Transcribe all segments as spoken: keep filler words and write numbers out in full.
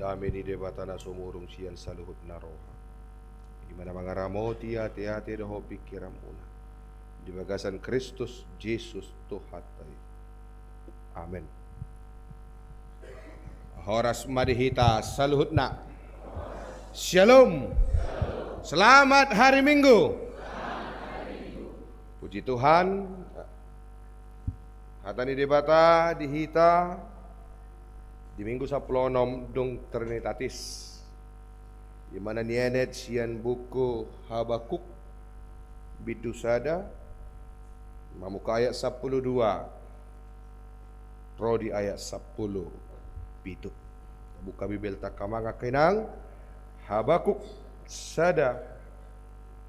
Dame ni Debata na sumurung sian saluhut na roha, i ma na mangaramoti ateate dohot pingkiranmuna di bagasan Kristus Jesus Tuhanta i. Amen. Horas ma di hita saluhutna. Shalom. Selamat hari Minggu. Puji Tuhan. Hata ni Debata di hita di Minggu sampulu onom dung Trinitatis, i ma na nienet sian buku Habakuk bindu sada, mamungka ayat sampulu dua ro di ayat sampulu pitu. Buka Bibelta, angka amang, angka inang, Habakuk sada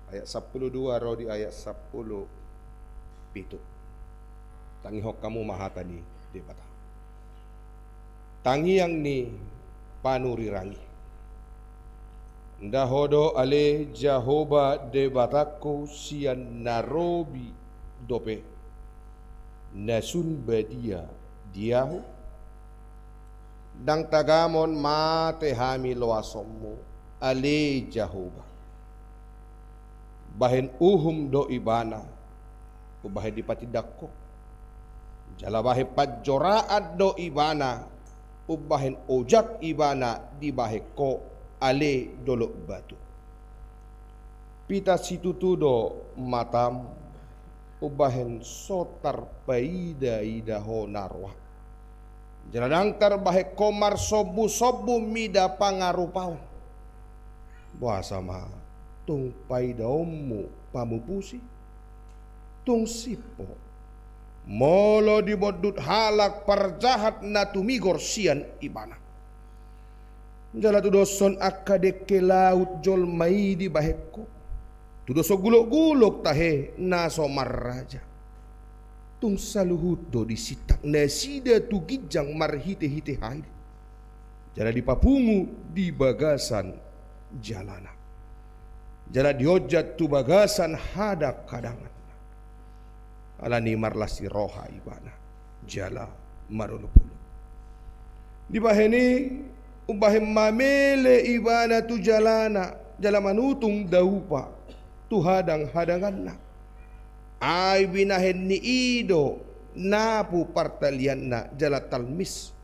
ayat sampulu dua ro di ayat sampulu pitu. Tangihon hamu ma hata ni Debata. Tangiang ni panurirang i. Nda Ho do ale Jahowa Debatangku sian na robi dope, na sun badia di ahu? Ndang tagamon mate hami loasonmu, ale Jahowa. Bahen uhum do ibana umbahen dipatindangkon, jala bahen panjoraan do ibana umbahen ojak ibana dibahen Ho, ale dolok batu. Pita situtu do matam umbahen so tarpaidaida Ho na roa, jala ndang tarbahen Ho marsombusombu mida pangarupaon. Boasa ma tung paidaonmu pamupusi? Tung sip Ho molo dimondut halak parjahat na tumigor sian ibana, jala tudoshon angka dengke laut jolma i dibahen Ho, tudoshon gulokgulok tahe na so marraja. Tung saluhut do disintak nasida tu ginjang marhitehite hail, jala dipapungu di bagasan jalana, jala dionjat tu bagasan hadanghadanganna. Alani marlas ni roha ibana jala marolopolop. Dibahen i umbahen mamele ibana tu jalana jala manutung daupa tu hadanghadanganna. Ai binahen ni i do napu partalianna jala talmis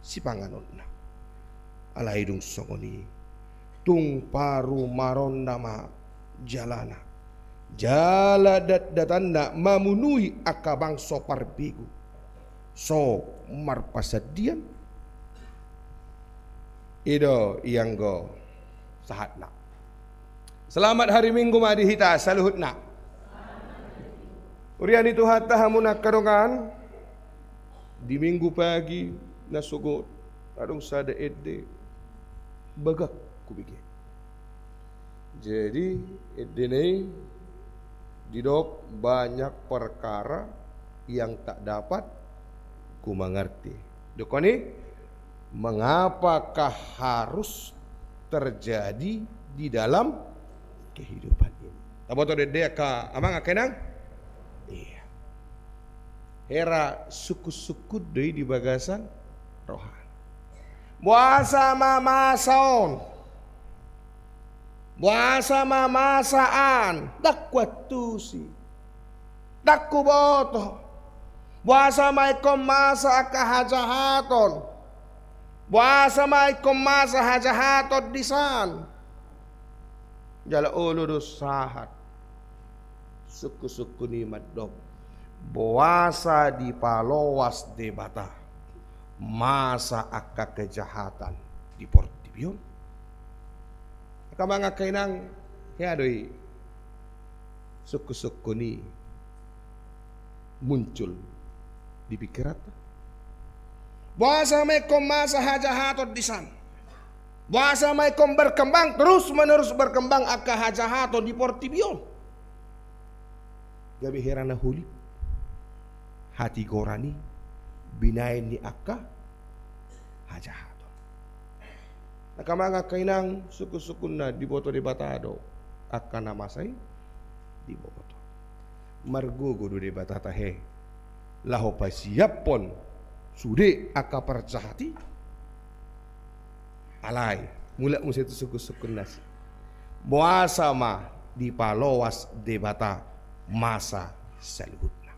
sipanganonna. Alai dung songon i, tung parumaronna ma jalana, jala datdatanna mamunuhi angka bangso parbegu so marpasandian. I do i anggo sahatna. Selamat hari Minggu ma di hita saluhutna. Huria ni Tuhanta, hamu na angka dongan, di Minggu pagi na sogot adong sada ende bagak hubege. Jadi endena i didok banyak perkara yang tak dapat ku mengerti. Didok on i, mengapakah harus terjadi di dalam kehidupan ini? Taboto do ende, angka amang, angka inang? Iya. Hera sungkunsungkun do i di bagasan roha. Boasa ma masa on? Boasa ma masa an? Ndang huantusi. Ndang huboto. Boasa ma ingkon masa angka hajahaton? Boasa ma ingkon masa hajahaton disan? Jala olo do sahat sungkunsungkun i mandok, boasa dipaloas Debata masa angka kejahatan di portibi on? Angka amang, angka inang, hea do i sungkunsungkun i muncul di pingkiranta. Boasa ma ingkon masa hajahaton disan? Boasa ma ingkon berkembang, terus menerus berkembang angka hajahaton di portibi on? Gabe hera na holip hatigoran i binahen ni angka hajahaton. Angka amang, angka inang, sungkunsungkunna diboto Debata do angka na masa i, diboto. Margogo do Debata tahe laho pasiaphon sude angka parjahat i. Alai, mulak muse tu sungkun-sungkun nasi. Boasa ma dipaloas Debata masa saluhutna.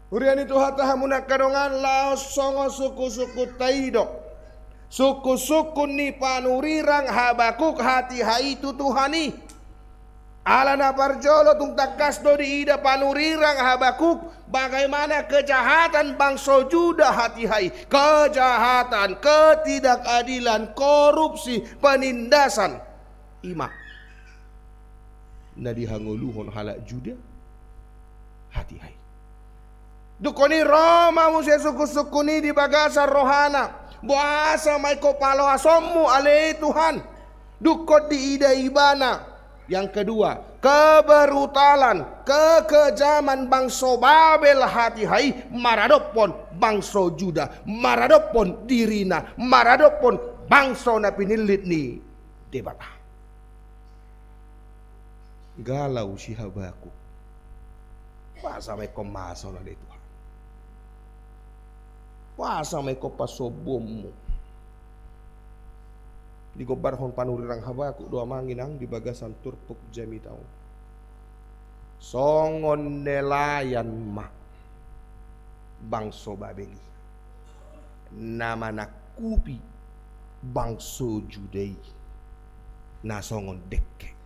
Huria ni Tuhanta, hamu na angka dongan, laos songon sungkun-sungkunta i do. Sungkun-sungkun ni panurirang Habakuk hatiha i tu Tuhan i. Ala na parjolo tung tangkas do diida panurirang Habakuk, bagaimana kejahatan bangso Juda hatiha i. Kejahatan, ketidakadilan, korupsi, penindasan. I ma na dihangoluhon halak Juda hatiha i. Dungkon i ro ma muse sungkun-sungkun i di bagasan rohana. Boasa ma ingkon paloasonmu ale Tuhan? Dungkon diida ibana. Yang kedua, kebrutalan, kekejaman bangso Babel hatiha i maradophon bangso Juda, maradophon dirina, maradophon bangso na pinillit ni Debata. Galau si Habakuk. Boasa ma ingkon masa on ale Tuhan? Boasa ma ingkon pasombuonmu? Digombarhon panurirang Habakuk do amang inang di bagasan turpuk jamita on. Songon nelayan ma bangso Babel i na manangkupi bangso Juda i na songon dengke.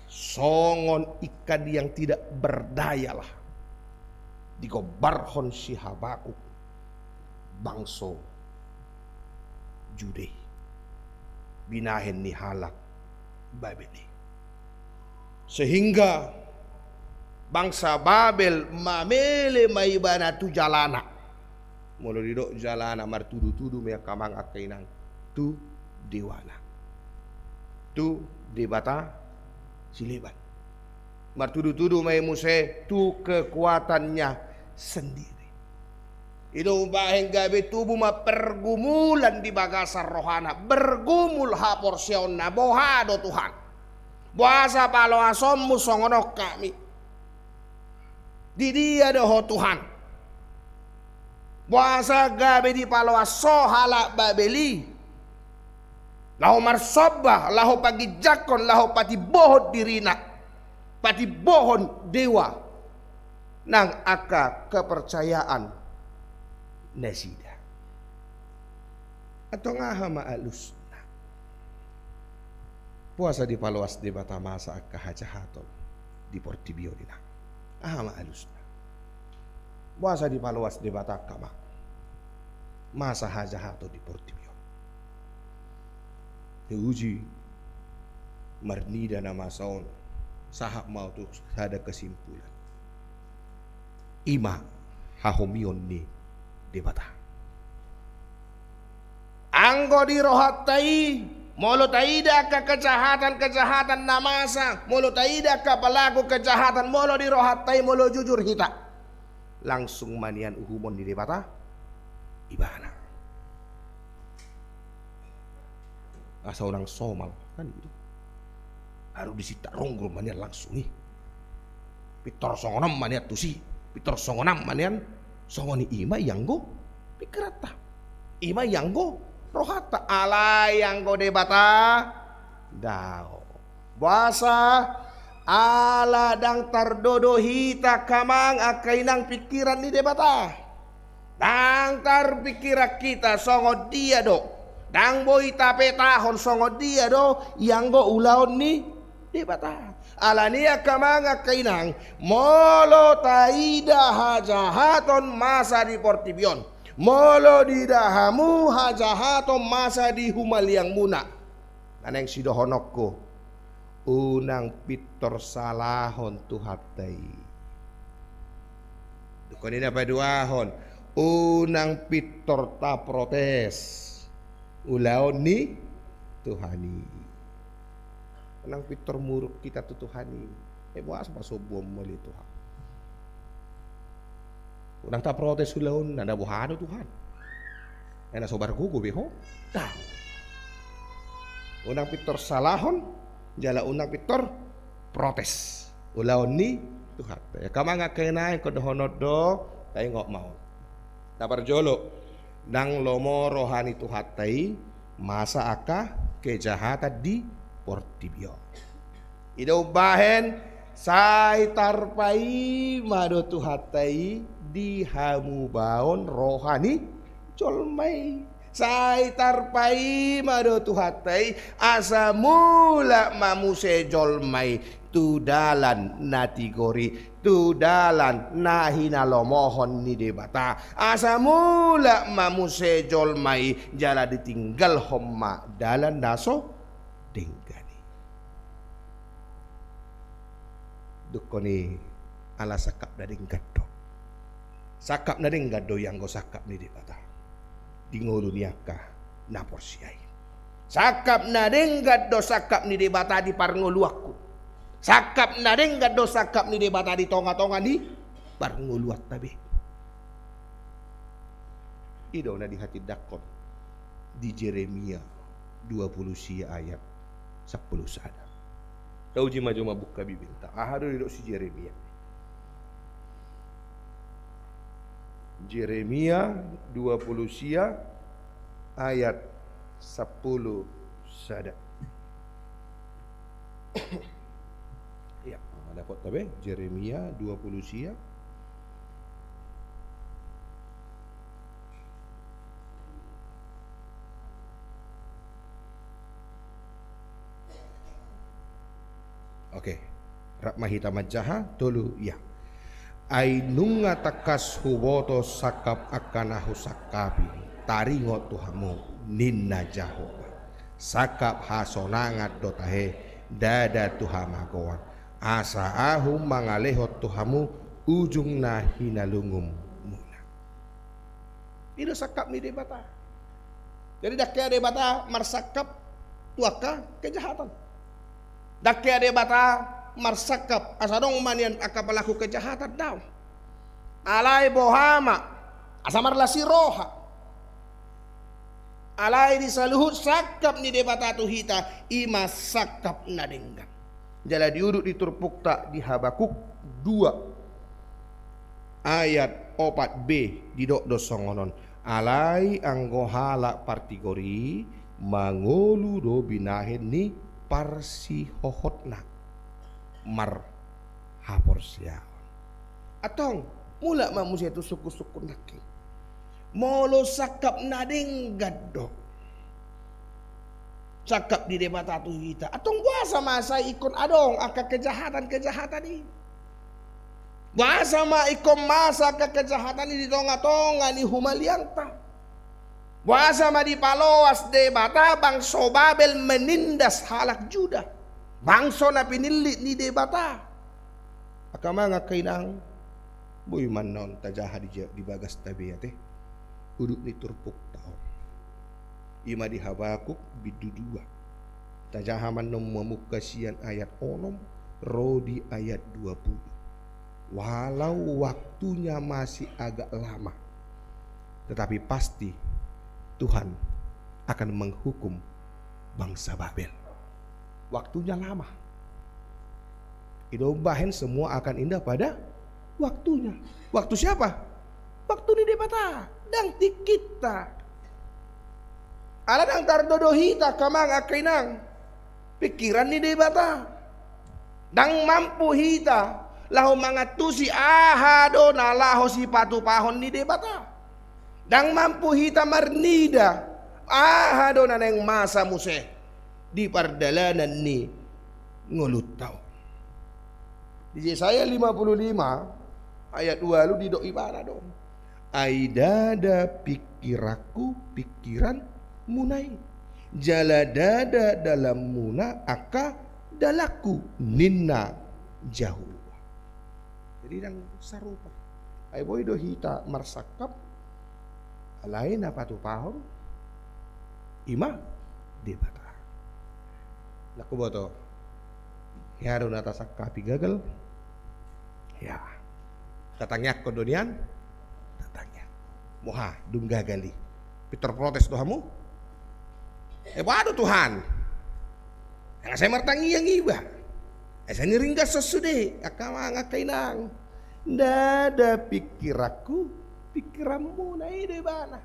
Songon ikan yang tidak berdayalah digombarhon si Habakuk bangso Juda i, binahen ni halak Babel i. Sehingga bangsa Babel mamele ma ibana tu jalana. Molo didok jalana, martudu-tudu ma i angka amang angka inang tu dewana, tu debata sileban. Martudu-tudu ma i muse tu kekuatannya sendiri. I do umbahen gabe tubu ma pergumulan di bagasan rohana, bergumul haporseaonna, boha do Tuhan? Boasa paloasonmu songon on hami? Di dia do Ho Tuhan? Boasa gabe dipaloas Ho halak Babel i? Laho marsomba, laho paginjangkon, laho patimbohon dirina, patimbohon dewa nang angka kepercayaan nasida. Antong aha ma alusna? Boasa dipaloas Debata masa angka hajahaton di portibi on inang? Aha ma alusna? Boasa dipaloas Debata angka amang masa hajahaton di portibi on? Diuji marnida na masa on, sahat ma au tu sada kesimpulan. I ma hahomion ni Debata. Anggo di rohanta i, molo taida angka kejahatan-kejahatan na masa, molo taida angka pelaku kejahatan, molo di rohanta i, molo jujur hita, langsung ma nian uhumon ni Debata ibana. Asa unang somal, kan gitu. Harus disintak ronggur ma nian langsung i. Pintor songon on ma nian tusi, pintor songon on ma nian songon i. I ma i anggo pikiranta, i ma i anggo rohanta. Alai anggo Debata daong. Boasa? Ala ndang tardodo hita angka amang angka inang pikiran ni Debata. Ndang tarpikiran hita songon dia do, ndang boi tapetahon songon dia do i anggo ulaon ni Debata. Alani i angka amang angka inang, molo taida hajahaton masa di portibi on, molo diida hamu hajahaton masa di humaliangmuna, na naeng sidohononku, unang pintor salahon Tuhanta i. Dungkon i na paduahon, unang pintor taprotes ulaon ni Tuhan i. Unang pintor muruk hita tu Tuhan i. Eh, boasa pasombuonmu ale Tuhan? Unang taprotes ulaonna, na boha do Tuhan? Ai na so margogo be ho? Ndang. Unang pintor salahon jala unang pintor protes ulaon ni Tuhan. Angka amang angka inang, ingkon dohonon do, taingot ma on. Na parjolo, Ndang lomo roha ni Tuhanta i masa angka kejahatan di portibi on. I do umbahen sai tarpaima do Tuhanta i di hamubaon roha ni jolma i. Sai tarpaima do Tuhanta i asa mulak ma muse jolma i tu dalan na tigor i, tu dalan na hinalomohon ni Debata, asa mulak ma muse jolma i jala ditinggalhon ma dalan na so denggan i. Dungkon i ala sangkap na denggan do. Sangkap na denggan do i anggo sangkap ni Debata di ngolu ni angka na porsea i. Sangkap na denggan do sangkap ni Debata di parngoluanku. Sangkap na denggan do sangkap ni Debata di tongatonga ni parngoluanta be. I do na dihatindangkon di Jeremia dua pulu sia ayat sampulu sada. Tauji ma jolo mambuka Bibelta. Aha do didok si Jeremia? Jeremia dua pulu sia ayat sampulu sada. Ya, dapot ta be, Jeremia dua pulu sia. Oke. Rap ma hita manjaha, tolu, ya. Ai nunga tangkas huboto sangkap angka na husangkapi, taringot tu hamu, ninna Jahowa. Sangkap hasonangan do tahe, ndada tu hamagoan. Asa ahu mangalehon tu hamu ujung na hinalungum muna. I do sangkap ni Debata. Jadi ndang hea Debata marsangkap tu angka kejahatan. Ndang hea Debata marsangkap asa adong ma nian angka pelaku kejahatan, daong. Alai boha ma, asa marlas ni roha. Alai di saluhut sangkap ni Debata tu hita, i ma sangkap na denggan. Jala diudut di turpukta di Habakuk dua ayat opat b, didok do songon on. Alai anggo halak partigor i mangolu do binahen ni parsihohotna marhaporseaon. Antong, mulak ma muse tu sungkunsungkun nangkin. Molo sangkap na denggan do sangkap ni Debata tu hita, antong boasa ma sai ingkon adong angka kejahatan-kejahatan i? Boasa ma ingkon masa angka kejahatan i di tongatonga ni humaliangta? Boasa ma dipaloas Debata bangso Babel menindas halak Juda, bangso na pinillit ni Debata? Angka amang, angka inang, boi ma annon tajaha di ja-, di bagasta be ate udut ni turpukta on. I ma di Habakuk bindu dua. Tajaha ma annon mamungka sian ayat onom ro di ayat dua pulu. Walau waktunya masih agak lama, tetapi pasti Tuhan akan menghukum bangsa Babel. Waktunya lama. I do umbahen semua akan indah pada waktunya. Waktu siapa? Waktu ni Debata. Ndang tingkinta. Ala ndang tardodo hita, angka amang, angka inang, pikiran ni Debata. Ndang mampu hita laho mangantusi aha do na laho sipatupahon ni Debata. Ndang mampu hita marnida aha do na naeng masa muse di pardalanan ni ngolunta on. Di Jesaya lima pulu lima ayat ualu didok ibana do: Ai ndada pikiranku pikiranmuna i, jala ndada dalanmuna angka dalanku, ninna Jahowa. Jadi ndang sarupa. Ai boi do hita marsangkap, alai na patupahon i ma Debata. Ndang huboto, hea do na tasangkapi gagal? Hea. Tatangiangkon do nian? Tatangiangkon. Boha, dung gagal i, pintor protes do hamu? Eh, boha do Tuhan? Nga sai martangiang iba. Asa niringgashon sude, angka amang, angka inang. Ndada pikiranku pikiranmuna, i do ibana.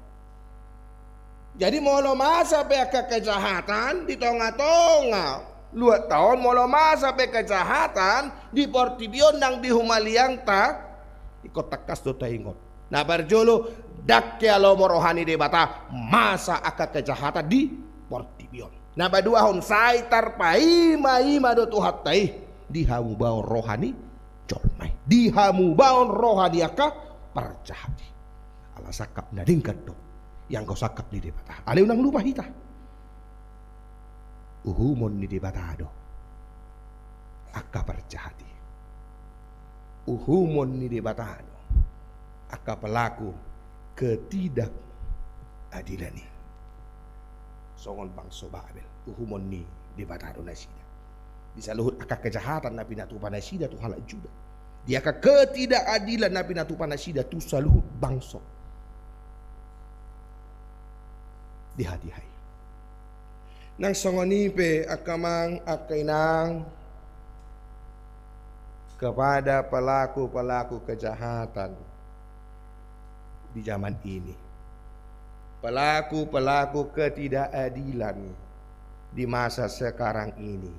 Jadi molo masa pe angka kejahatan di tonga-tonga luatta on, molo masa pe kejahatan di portibi on nang di humaliangta, ingkon tangkas do taingot. Na parjolo, ndang hea lomo roha ni Debata masa angka kejahatan di portibi on. Na paduahon, sai tarpaima-ima do Tuhanta i di hamubaon roha ni jolma i, di hamubaon roha ni angka parjahat i. Ala sangkap na denggan do ianggo sangkap ni Debata. Alai unang lupa hita, uhumon ni Debata do angka parjahat i. Uhumon ni Debata do angka pelaku ketidakadilan i. Songon bangso Babel, uhumon ni Debata do nasida. Di saluhut angka kejahatan na pinatupa nasida tu halak Juda, di angka ketidakadilan na pinatupa nasida tu saluhut bangso di hatiha i. Nang songon i pe angka amang, angka inang, kepada pelaku-pelaku kejahatan di zaman ini, pelaku-pelaku ketidakadilan di masa sekarang ini,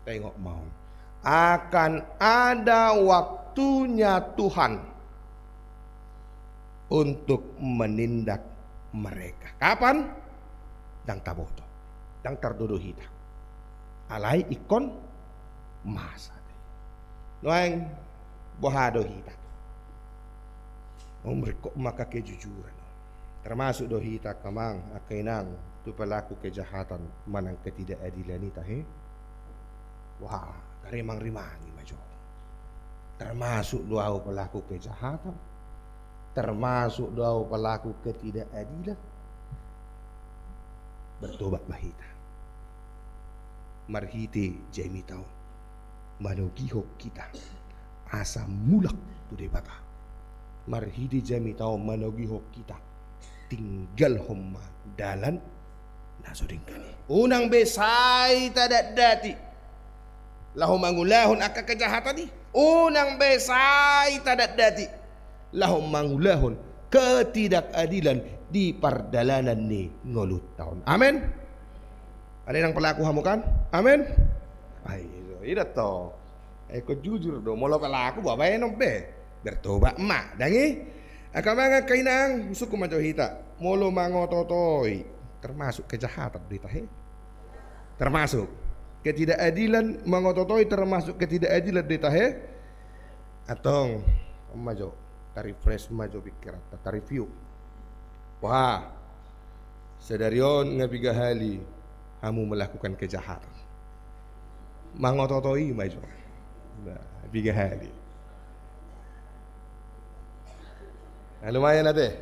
taingot ma on, akan ada waktunya Tuhan untuk menindak mereka. Kapan? Ndang taboto, ndang tardodo hita. Alai ingkon masa. Nuaeng, boha do hita? Ringkot ma angka kejujuran. Termasuk do hita angka amang, angka inang, tu pelaku kejahatan manang ketidakadilan i tahe? Wah, tarimang-rimangi ma jo. Termasuk do ahu pelaku kejahatan? Termasuk do ahu pelaku ketidakadilan? Bertobat ma hita marhite jamita on, manogihon hita asa mulak tu Debata. Marhite jamita on manogihon hita, tinggalhon ma dalan na so denggan i. Unang be sai tadatdati laho mangulahon angka kejahatan i. Unang be sai tadatdati laho mangulahon ketidakadilan di pardalanan ni ngolunta on. Amen. Ada nang pelaku hamu kan? Amen. Ai, ida to. Ai, ingkon jujur do, molo pelaku, boha baenon be? Bertobat ma, ndang i? Angka amang, angka inang, husungkun ma jo hita. Molo mangoto-otoi, termasuk kejahatan do i tahe? Termasuk. Ketidakadilan, mangoto-otoi termasuk ketidakadilan do i tahe? Antong, on ma jo, ta-refresh ma jo pingkiranta, ta-review. Wah, sadari on nga piga hali hamu melakukan kejahatan? Mangoto-otoi ma jo. Nah, piga hali? Nah, lumayan ate.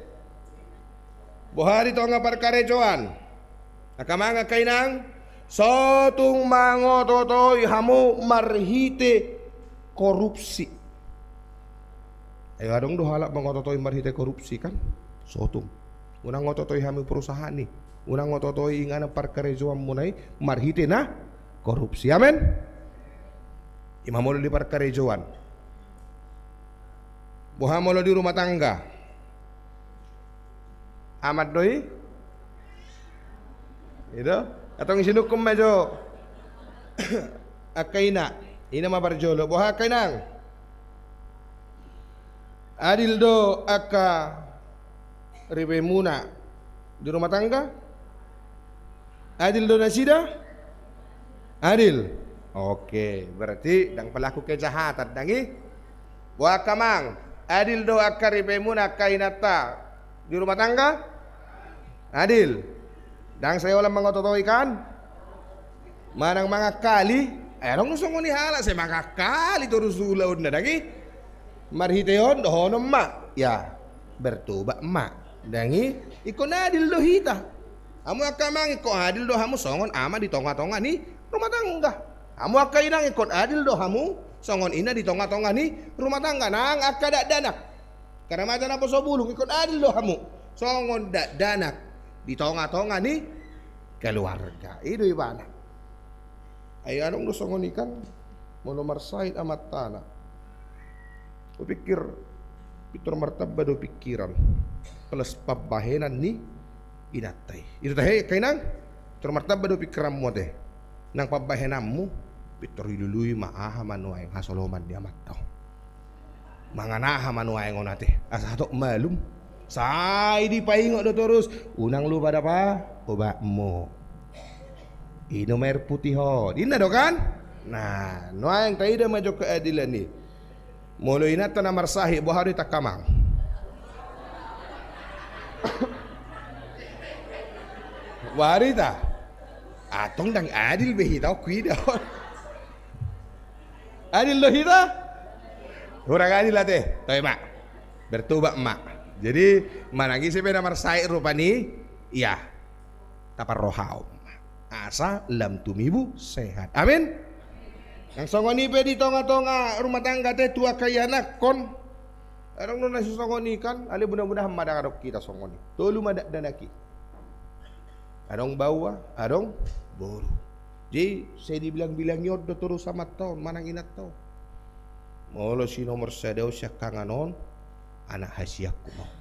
Boha di tonga parkarejoan, angka amang, angka inang, so tung mangoto-otoi hamu marhite korupsi? Ai adong do halak mangoto-otoi marhite korupsi kan? So tung. Unang oto-otoi hamu perusahaan i, unang oto-otoi inganan parkarejoanmuna i marhite na korupsi. Amen. Ima molo di parkarejoan. Boha molo di rumah tangga? Aman do i? I do? Antong husungkun ma jo. Angka ina, ina ma parjolo. Boha angka inang? Adil do angka ripemuna di rumah tangga? Adil do nasida? Adil. Oke, berarti ndang pelaku kejahatan, ndang i? Boha angka amang, adil do angka ripemuna, angka inanta di rumah tangga? Adil. Ndang sai holan mangoto-otoi kan? Manang mangakali? Ai adong do songon i halak sai mangakali torus ulaonna, ndang i? Marhite on dohonon ma, ya, bertobat ma, ndang i? Ingkon adil do hita. Hamu angka amang, ingkon adil do hamu songon ama di tonga-tonga ni rumah tangga. Hamu angka inang, ingkon adil do hamu songon ina di tonga-tonga ni rumah tangga. Nang angka dakdanak, karena mata naposo bulung, ingkon adil do hamu songon dakdanak di tonga-tonga ni keluarga. I do ibana. Ai adong do songon i kan, molo marsahit amantana. Hupikir pintor martamba do pingkiran plus pambahenan ni inanta i. I do tahe, angka inang, tor martamba do pingkiranmu ate. Nang pambahenanmu, pintor ilului ma aha ma nuaeng hasoloman ni amanta on. Mangan aha ma nuaeng on ate, asa hatop malum. Sai dipaingot do torus, unang lupa dapa obatmu. Inum air putih on. Inna do kan? Nah, nuaeng taida ma jo keadilan i. Molo inanta na marsahit, boha do hita angka amang? Boha do hita? Antong ndang adil be hita, huida on. Adil do hita? Hurang adil ate. Toe ma. Bertobat ma. Jadi, manang ise pe na marsahit rupani, ia. Taparrohahon ma. Asa lam tumibu sehat. Amin. Nang songon i pe di tonga-tonga rumah tangga ate, tu angka ianakhon. Adong do na sisongon i kan, alai mudah-mudahan ma ndang adong hita songon i. Tolu ma dakdanak i. Adong baoa, adong boru. Jadi, sai dibilang-bilangi on do torus amanta on, manang inanta on. Molo si nomor sada on siangkangan on, anak hasianku ma on.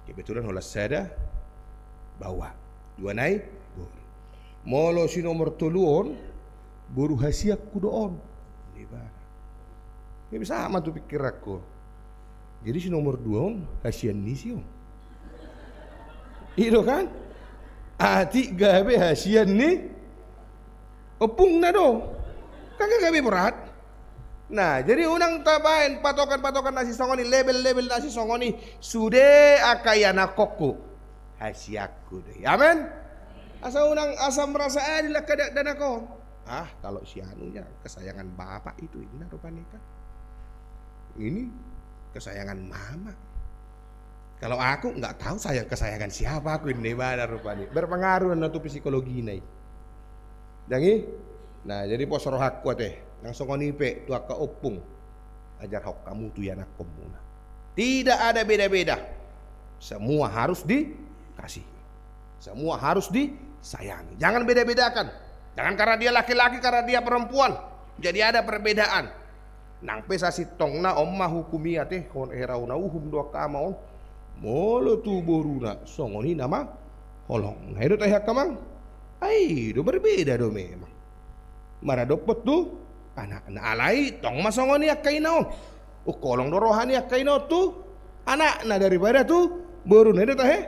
Kebetulan holan sada, baoa. Dua nai, boru. Molo si nomor tolu on, boru hasianku do on. Di mana? Ia bisa ma tu pingkiranku. Jadi si nomor dua on, hasian ni si on. I do kan? Atik gabe hasian ni ompungna do. Kan gabe borat. Nah, jadi unang tabaen patokan-patokan na sisongon i, label-label na sisongon i, sude angka ianakhonku. Hasianku do i. Amen? Asa unang, asa merasa adil angka dakdanak on. Ah, kalau si anu ya kesayangan bapak itu, inna rupani kan. Ini kesayangan mama. Kalau aku nggak tahu saya kesayangan siapa aku, inna ibana rupani. Berpengaruh na tu psikologina i. Ndang i? Nah, jadi pos rohangku ate. Nang songon i pe tu angka ompung. Ajarhon hamu tu ianakhonmuna. Tidak ada beda-beda. Semua harus dikasihi. Semua harus disayangi. Jangan beda-bedakan. Jangan karena dia laki-laki, karena dia perempuan. Jadi ada perbedaan. Nang pe sasintongna on ma hukum i ate, hon, hera hona uhum do angka ama on. Molo tu boruna, songon i nama holong. Nah, i do tahe angka amang. Ai, do berbeda do memang. Maradophon tu anakna, alai tong ma songon i angka ina on. Ungkolong do roha ni angka ina on tu anakna daripada tu boruna, i do tahe.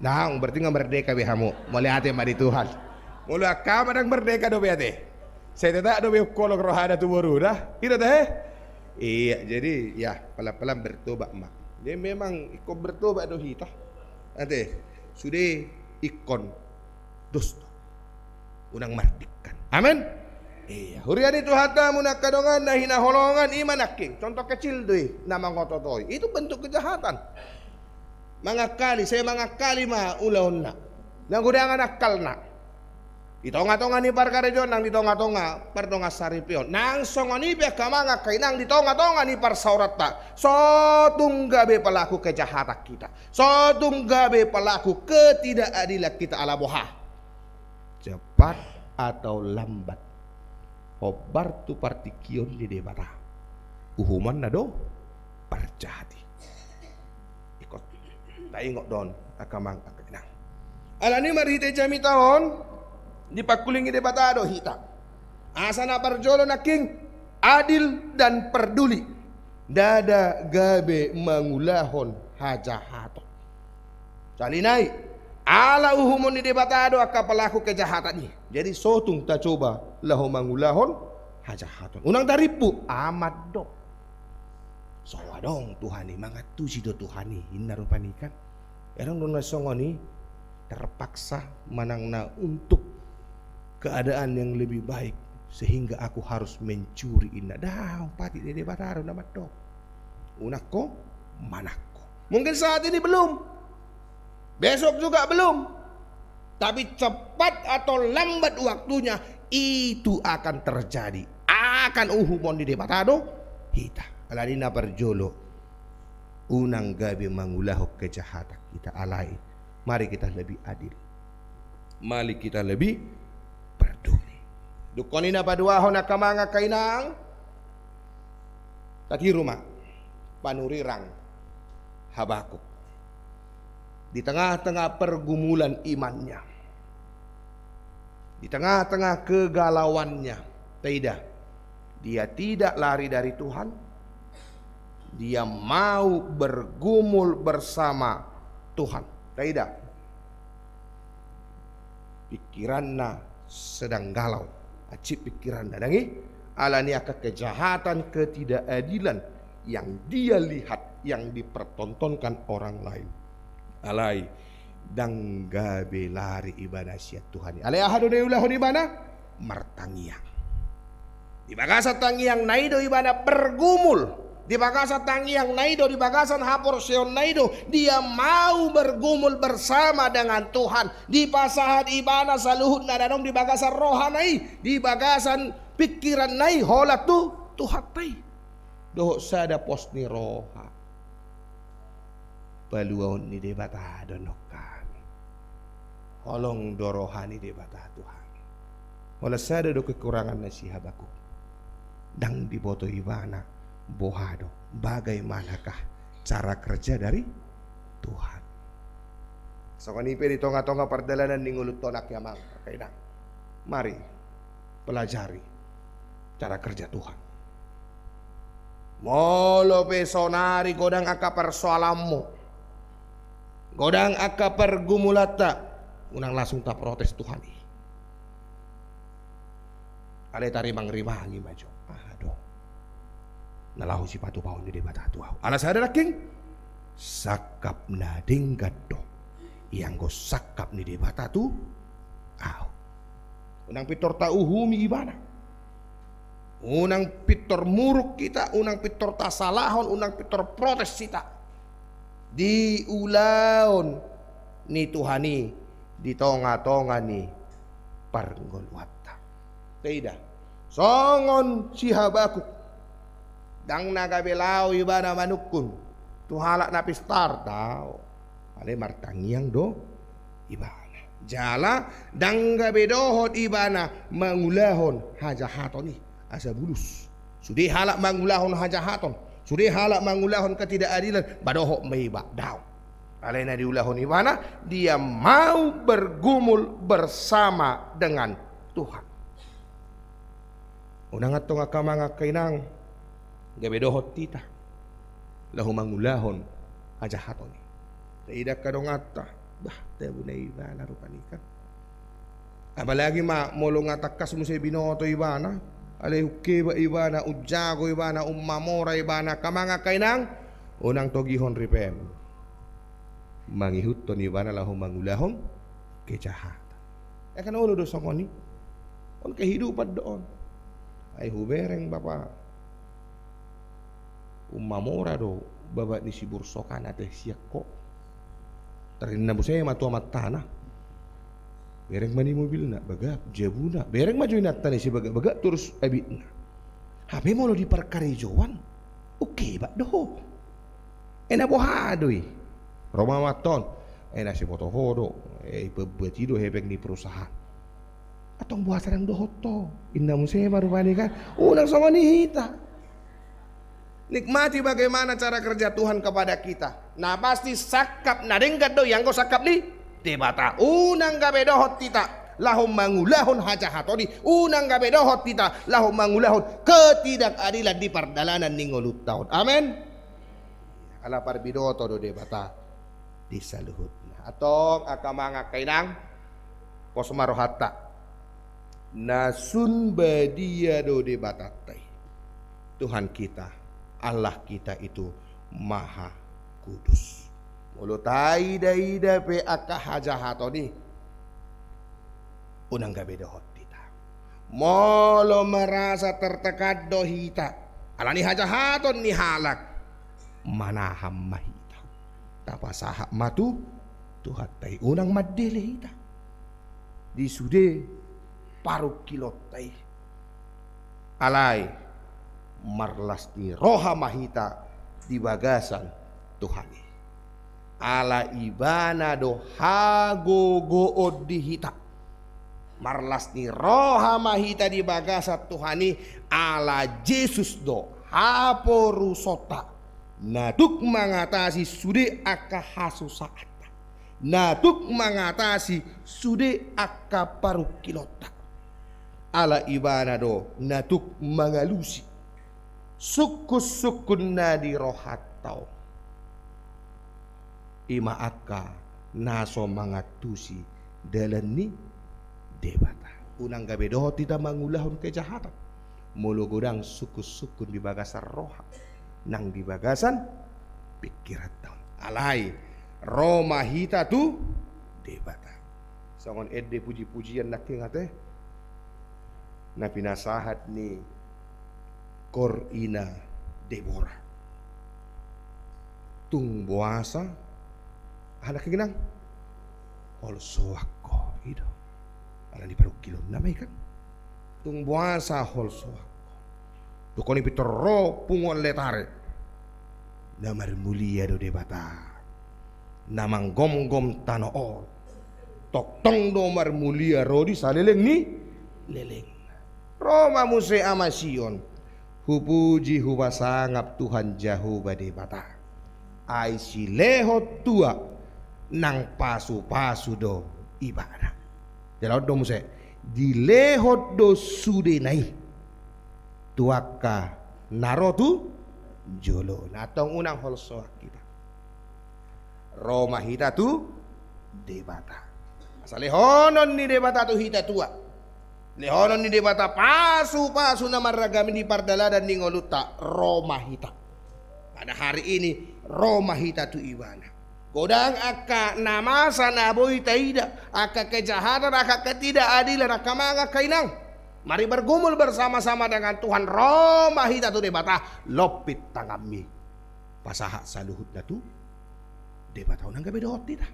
Nah, berarti nga merdeka be hamu. Mauliate ma di Tuhan. Molo angka ama ndang merdeka dope ate. Sai tetap dope ungkolong rohana tu boruna. I do tahe. Iya, jadi ya, pelan-pelan bertobat ma. Jadi memang ingkon bertobat do hita. Ate, sude ingkon dos do. Unang mardingkan. Amen. Iya, huria ni Tuhanta, muna angka dongan na hinaholongan, i ma nangkin. Contoh kecil do i, na mangototoi. Itu bentuk kejahatan. Mangakali, sai mangakali ma ulaonna. Nang godang angkalna. Di tonga-tonga ni parkarejoan, nang di tonga-tonga pardongansaripeon. Nang songon i pe angka amang angka inang di tonga-tonga ni parsaoranta. So tung gabe pelaku kejahatan kita. So tung gabe pelaku ketidakadilan kita ala boha. Cepat atau lambat, hombar tu partingkian ni Debata. Uhumanna do parjahat i. Ingkon taingot do on, angka amang, angka inang. Alani marhite jamita on, dipangkulingi Debata do hita. Asa na parjolo nangkin adil dan perduli. Ndada gabe mangulahon hajahaton. Sali nai, ala uhumon ni Debata do angka pelaku kejahatan i. Jadi so tung tacoba laho mangulahon hajahaton. Unang tarimpu, aman do. So adong Tuhan i, mangantusi do Tuhan i, inna rupani kan. Adong do na songon i, terpaksa manang na untuk keadaan yang lebih baik sehingga aku harus mencuri, inna. Daong, patik ni Debata do na mandok. Unang ho manangko. Mungkin saat ini belum. Besok juga belum. Tapi cepat atau lambat waktunya, itu akan terjadi. Akan uhumon ni Debata do hita. Alani na parjolo, unang gabe mangulahon kejahatan hita, alai mari kita lebih adil. Mari kita lebih peduli. Dung i na paduahon, angka amang, angka inang. Tatiru ma panurirang Habakuk. Di tengah-tengah pergumulan imannya, di tengah-tengah kegalauannya, taida, dia tidak lari dari Tuhan, dia mau bergumul bersama Tuhan. Taida, pikiranna sedang galau, hansit pikiranna, dang i? Ala ni angka kejahatan, ketidakadilan yang dia lihat, yang dipertontonkan orang lain. Alai, dang gabe lari ibana sian Tuhan i. Alai aha do na diulahon ibana? Martangiang. Di bagasan tangiangna i do ibana bergumul. Di bagasan tangiangna i do, di bagasan haporseaonna i do, dia mau bergumul bersama dengan Tuhan. Dipasahat ibana saluhutna na adong di bagasan rohana i, di bagasan pikiranna i, holan tu Tuhanta i. Dohot sada pos ni roha. Paluaon ni Debata do annon hami. Holong do roha ni Debata tu hami. Holan sada do kekuranganna si Habakuk. Dang diboto ibana boha do, bagaimanakah cara kerja dari Tuhan. Songon i pe di tonga-tonga pardalanan ni ngolunta on, angka amang, angka inang, mari pelajari cara kerja Tuhan. Molo pe saonari godang angka persoalanmu, godang angka pergumulanta, unang langsung taprotes Tuhan i. Alai tarimang-rimangi ma jo. Aha do na laho sipatupaon ni Debata tu ahu? Ala sada nangkin, sangkap na denggan do i anggo sangkap ni Debata tu ahu. Unang pintor tauhumi ibana. Unang pintor muruk hita, unang pintor tasalahon, unang pintor protes hita di ulaon ni Tuhan i di tonga-tonga ni parngoluanta. Taida, songon si Habakuk, dang na gabe laho ibana manungkun tu halak na pistar, daong. Alai martangiang do ibana. Jala dang gabe dohot ibana mangulahon hajahaton i asa bulus. Sude halak mangulahon hajahaton, sude halak mangulahon ketidakadilan, ba dohot ma iba, daong. Alai na diulahon ibana, dia mau bergumul bersama dengan Tuhan. Unang antong angka amang, angka inang, gabe dohot hita laho mangulahon hajahaton i. Taida angka donganta, bah, tabuna ibana rupani kan. Apalagi ma molo nga tangkas muse binoto ibana, alai hungkebak ibana, umjago ibana, ummamora ibana, angka amang, angka inang, unang togihon ripem mangihuthon ibana laho mangulahon kejahatan. Ai kan olo do songon i. On kehidupan do on. Ai hubereng, Bapa, ummamora do babak ni si Bursokan ate sian ho. Tarinna muse ma tu amantana. Bereng ma ni mobilna bagak, jabuna. Bereng ma jo inanta na ise bagak-bagak torus abitna. Hape molo di parkarejoan, hungkebak do ho. Ai na boha do i? Ro ma amanta on. Ai na siboto ho do. Ai pembuat i do hepeng ni perusahaan. Antong boha sai dang dohot ho? Inna muse ma rupani kan. Unang songon i hita. Nikmati bagaimana cara kerja Tuhan kepada kita. Na pasti sangkap na denggan do i anggo sangkap ni Debata. Unang gabe dohot hita laho mangulahon hajahaton i. Unang gabe dohot hita laho mangulahon ketidakadilan di pardalanan ni ngolunta on. Amen. Ala parbinoto do Debata di saluhutna. Antong angka amang, angka inang, pos ma rohanta. Na sun badia do Debatanta i. Tuhan kita, Allah kita itu Maha Kudus. Molo taida-ida pe angka hajahaton i, unang gabe dohot hita. Molo merasa tertekan do hita ala ni hajahaton ni halak, manahan ma hita. Tapasahat ma tu Tuhanta i, unang mandele hita di sude parungkilonta i. Alai marlas ni roha ma hita di bagasan Tuhan i. Ala Ibana do hagogoon di hita. Marlas ni roha ma hita di bagasan Tuhan i, ala Jesus do haporusonta na tuk mangatasi sude angka hasusaanta. Na tuk mangatasi sude angka parungkilonta. Ala Ibana do na tuk mangalusi sungkun-sungkun na di rohanta on. I ma angka na so mangantusi dalan ni Debata. Unang gabe dohot hita mangulahon kejahatan, molo godang sungkun-sungkun di bagasan roha nang di bagasan pingkiranta on. Alai ro ma hita tu Debata. Songon ende puji-pujian nangkin ate, na pinasahat ni korina Debora. Tung boasa, aha nangkin, inang? Holsoan ho, i do. Ala ni parungkilonna ma i kan. Tung boasa holsoan ho? Dung on i pintor ro punguan Letare. Na marmulia do Debata na manggomgom tano on. Tongtong do marmulia ro di saleleng ni lelengna. Ro ma muse Ama Sion. Hupuji hupasangap Tuhan Jahowa Debata. Ai silehon tua nang pasupasu do Ibana. Jala on do muse, dilehon do sudena i tu angka na ro tu jolo. Na tong unang holsoan hita. Ro ma hita tu Debata. Asa lehonon ni Debata tu hita tua. Lehonon ni Debata pasupasu na marragam i di pardalanan ni ngolunta, ro ma hita. Pada hari ini, ro ma hita tu Ibana. Godang angka na masa na boi taida, angka kejahatan, angka ketidakadilan, angka amang, angka inang. Mari bergumul bersama-sama dengan Tuhan, ro ma hita tu Debata, lompit tanganmi. Pasahat saluhutna tu Debata, unang gabe dohot hita.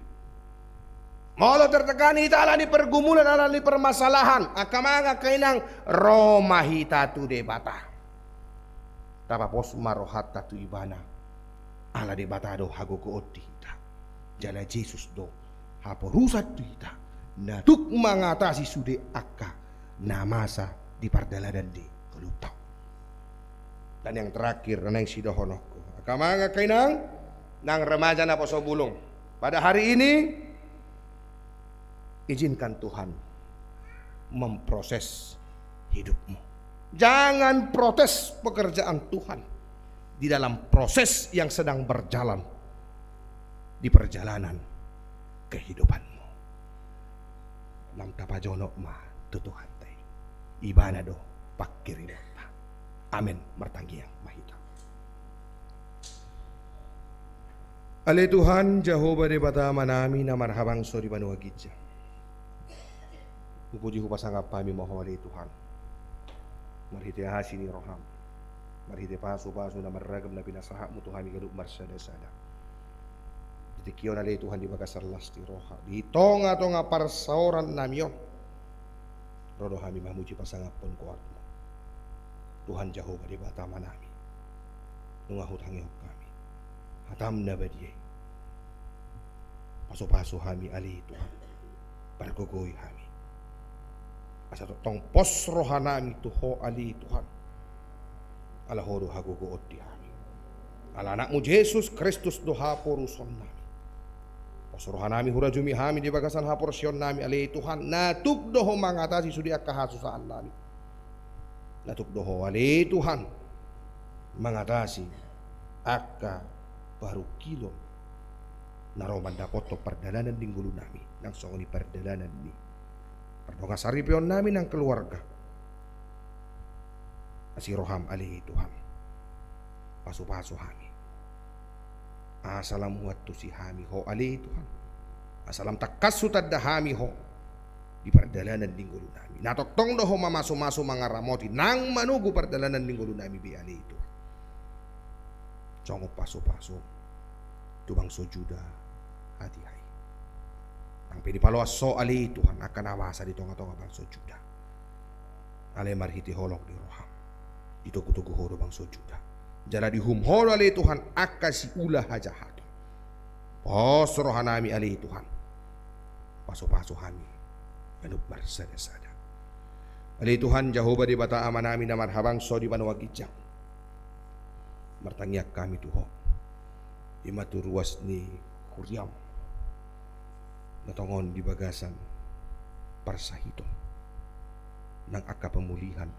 Molo tertekan hita ala ni pergumulan, ala ni permasalahan, angka amang, angka inang, ro ma hita tu Debata. Tapapos ma rohanta tu Ibana. Ala Debata do hagogoon di hita. Jala Jesus do haporusan tu hita. Na tuk mangatasi sude angka na masa di pardalanan ni ngolunta on. Dan yang terakhir, na naeng sidohononku. Angka amang, angka inang, nang remaja naposo bulung. Pada hari ini, izinkan Tuhan memproses hidupmu. Jangan protes pekerjaan Tuhan di dalam proses yang sedang berjalan di perjalanan kehidupanmu. Lam tapajonok ma tu Tuhanta i. Ibana do pangkirimonta. Amen. Martangiang ma hita. Ale Tuhan, Jahowa Debata Amanami na marhabangso di banua ginjang. Hupuji hupasangap hami ma Ho ale Tuhan. Marhite asi ni roham. Marhite pasupasu na marragam na pinasahatmu tu hami ganup marsadasada. Di tingki on ale Tuhan di bagasan las ni roha. Di tongatonga parsaorannami on. Ro do hami mamuji pasangaphon goarmu. Tuhan Jahowa Debata Amanami. Nunga hutangihon hami hatam na badia i. Pasupasu hami ale Tuhan. Pargogoi hami. Asa tongtong pos rohanami tu Ho ale Tuhan. Ala Ho do hagogoon di hami. Ala Anakmu Jesus Kristus do haporusonnami. Pos rohanami hurajumi hami di bagasan haporseaonnami ale Tuhan. Na tuk do Ho mangatasi sude angka hasusaannami. Na tuk do Ho ale Tuhan mangatasi angka parungkilon na ro mandapothon pardalanan ni ngolunami, nang songon i pardalanan ni pardongan saripeonnami nang keluarga. Asi roham ale Tuhan. Pasupasu hami. Asa lam huantusi hami Ho ale Tuhan. Asa lam tangkas hutanda hami Ho di pardalanan ni ngolunami. Na tongtong do Ho mamasumasu mangaramoti nang manogu pardalanan ni ngolunami be ale Tuhan. Songon pasupasu tu bangso Juda hatiha i. Nang pe dipaloas Ho ale Tuhan angka na masa di tongatonga bangso Juda. Alai marhite holong ni roham ditogutogu Ho do bangso Juda. Jala diuhum Ho do ale Tuhan angka siula hajahaton. Pos rohanami ale Tuhan. Pasupasu hami ganup marsadasada. Ale Tuhan Jahowa Debata Amanami na marhabangso di banua ginjang. Martangiang hami tu Ho. I ma tu ruas ni huriam. na tongon di bagasan parsahiton, nang angka pamulihan,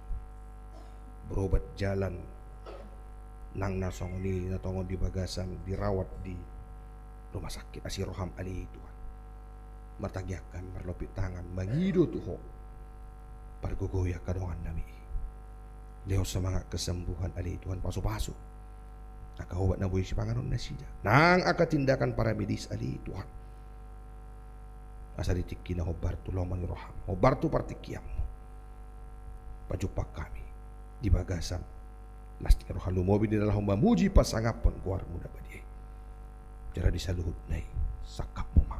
berobat jalan, nang na songon i na tongon di bagasan dirawat di rumah sakit, asi roham ale Tuhan. Martangiang hami, marlompit tangan, mangido tu Ho, pargogoi angka dongan nami i. Lehon semangat kesembuhan ale Tuhan, pasupasu angka obat na boi sipanganon nasida, nang angka tindakan paramedis ale Tuhan. Asa di tingki na hombar tu lomo ni roham, hombar tu partingkianmu, pajumpang hami di bagasan las ni roha, lumobi di na laho mamuji pasangaphon goarmu na badia i. Jala di saluhutna i sangkapmu ma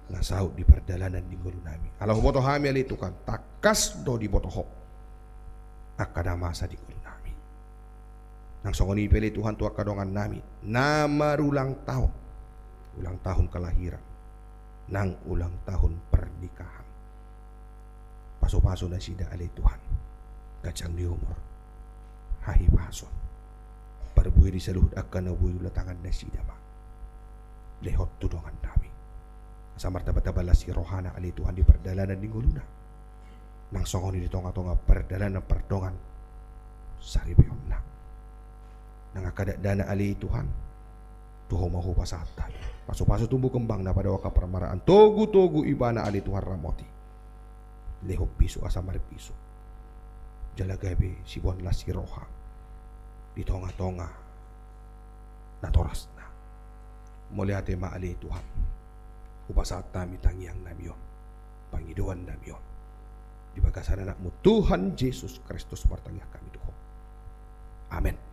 na saut di pardalanan ni ngolu nami. Ala huboto hami ale Tuhan, tangkas do diboto Ho angka na masa di ngolu nami. Nang songon i pe ale Tuhan tu angka dongan nami na marulang tahun, ulang tahun kelahiran, nang ulang tahun pernikahan. Pasupasu nasida ale Tuhan, ganjang ni umur, hahipason, parbue di saluhut angka na boi ulatangan nasida ma. Lehon tu dongan nami, asa martabataba las ni rohana ale Tuhan di pardalanan ni ngoluna, nang songon i di tongatonga pardalanan pardongan saripeonna. Nang angka dakdanak ale Tuhan, tu Ho ma hupasahat hami. Pasupasu tumpu kembangna, padao angka parmaraan, togutogu ibana ale Tuhan, ramoti, lehon bisuk asa marbisuk, jala gabe siboan las ni roha di tongatonga natorasna. Mauliate ma ale Tuhan, hupasahat hami tangiang nami on, pangidoan nami on di bagasan Anakmu Tuhan Jesus Kristus martangiang hami tu Ho. Amen.